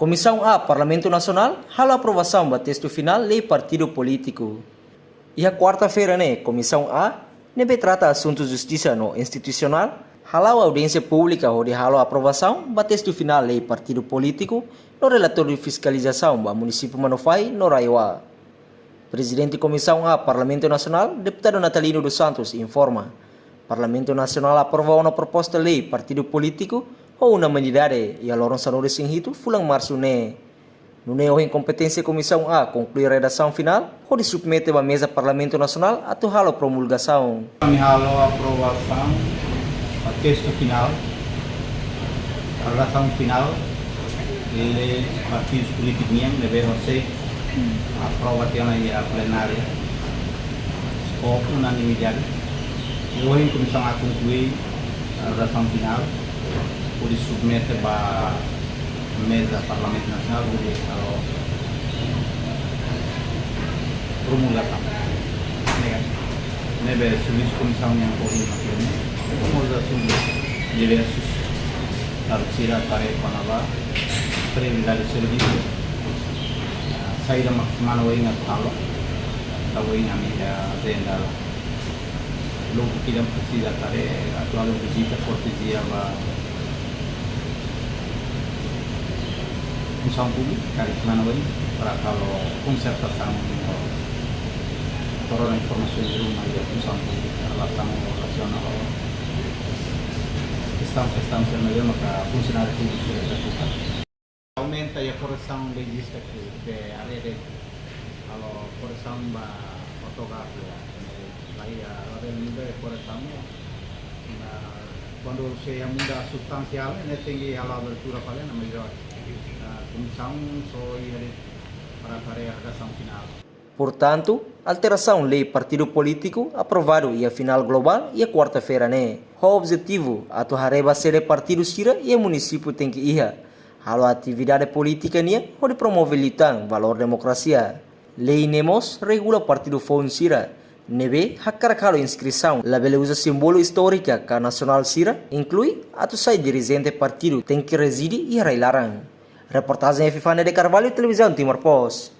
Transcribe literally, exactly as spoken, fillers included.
Komisaun A Parlamentu Nasionál halo aprovasaun ba testu finál lei partidu polítiku. Iha kuarta-feira ne'e, Komisaun A ne'ebé trata asuntu justisa no institusionál hala'o audiénsia públika hodi halo aprovasaun ba testu finál lei partidu polítiku no relatóriu fiskalizasaun ba munisípiu Manufahi no RAEOA. Prezidente Komisaun A Parlamentu Nasionál, Deputadu Natalino dos Santos, informa, Parlamentu Nasionál aprova ona proposta lei partidu polítiku ho unanimidade iha loron sanulu-resin-hitu fulan Marsu ne'e. Nune'e ohin kompeténsia Komisaun A konklui redasaun finál hodi submete ba meza Parlamentu Nasionál atu halo promulgasaun. Ami halo aprovasaun ba testu finál, redasaun finál, lei partidu polítiku nian ne'ebé horiseik aprova tiha ona iha plenária ho unanimidade. I ohin Komisaun A konklui redasaun finál, hodi submete ba meza Parlamentu Nasionál hodi halo promulgasaun. Ne'e, ne'ebé servisu komisaun nian ohin mak ne'e, promulgasaun diversus, tantu sira haree kona-ba prioridade servisu, saida mak semana ohin atu halo, tanba ohin ami-nia ajenda. Logo que não precisa estar, eh, atu halo vizita kortezia ba funsaun públika, karik semana ohin, para halo konsertasaun, no, torna informasaun ruma iha funsaun públika, relasaun, relasiona ho kestaun, kestaun sira ne'ebé maka funsionáriu públiku sira preokupa. Aumenta iha koresaun lei lista ke be arede, halo koresaun ba ortografia, ne'e la iha, la iha liu be koresaun, ne'e. Nah, kuandu se iha muda substansiál, ne'e tenke halo abertura fali, ne'e melhor. Nah, komisaun só iha de'it para haree redasaun finál. Portantu, alterasaun lei partidu polítiku aprovadu iha finál globál iha kuarta-feira ne'e, ho objetivu atu haree ba sede partidu sira iha munisípiu tenke iha, halo atividade polítika nian hodi promove liután valór demokrasia. Lei ne'e mós regula partidu foun sira ne'ebé hakarak halo inskrisaun labele uza símbolu istórika ka nasionál sira, inklui atu sai dirijente partidu tenke rezide iha rai-laran. Reportajen Epifania de Carvalho, Televizaun Timor Post.